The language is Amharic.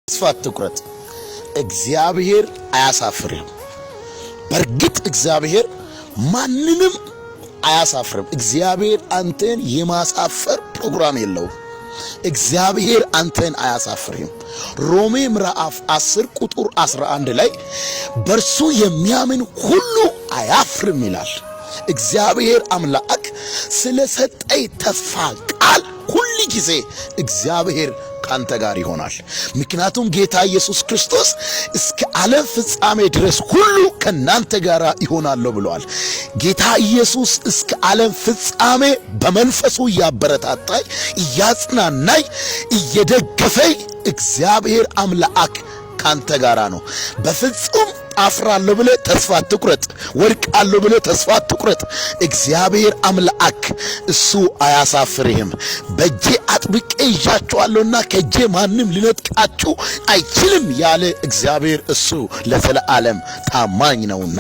ተስፋ አትቁረጥ። እግዚአብሔር አያሳፍርህም። በእርግጥ እግዚአብሔር ማንንም አያሳፍርም። እግዚአብሔር አንተን የማሳፈር ፕሮግራም የለውም። እግዚአብሔር አንተን አያሳፍርህም። ሮሜ ምዕራፍ 10 ቁጥር 11 ላይ በእርሱ የሚያምን ሁሉ አያፍርም ይላል። እግዚአብሔር አምላክ ስለ ሰጠኝ ተስፋ ቃል ሁል ጊዜ እግዚአብሔር ካንተ ጋር ይሆናል። ምክንያቱም ጌታ ኢየሱስ ክርስቶስ እስከ ዓለም ፍጻሜ ድረስ ሁሉ ከናንተ ጋር ይሆናለሁ ብለዋል። ጌታ ኢየሱስ እስከ ዓለም ፍጻሜ በመንፈሱ እያበረታታኝ፣ እያጽናናኝ፣ እየደገፈኝ እግዚአብሔር አምላክ ካንተ ጋራ ነው። በፍጹም አፍራለሁ ብለህ ተስፋ አትቁረጥ። ወድቃለሁ ብለህ ተስፋ አትቁረጥ። እግዚአብሔር አምላክ እሱ አያሳፍርህም። በእጄ አጥብቄ ይዣችኋለሁና ከእጄ ማንም ሊነጥቃችሁ አይችልም ያለ እግዚአብሔር እሱ ለዘለዓለም ታማኝ ነውና።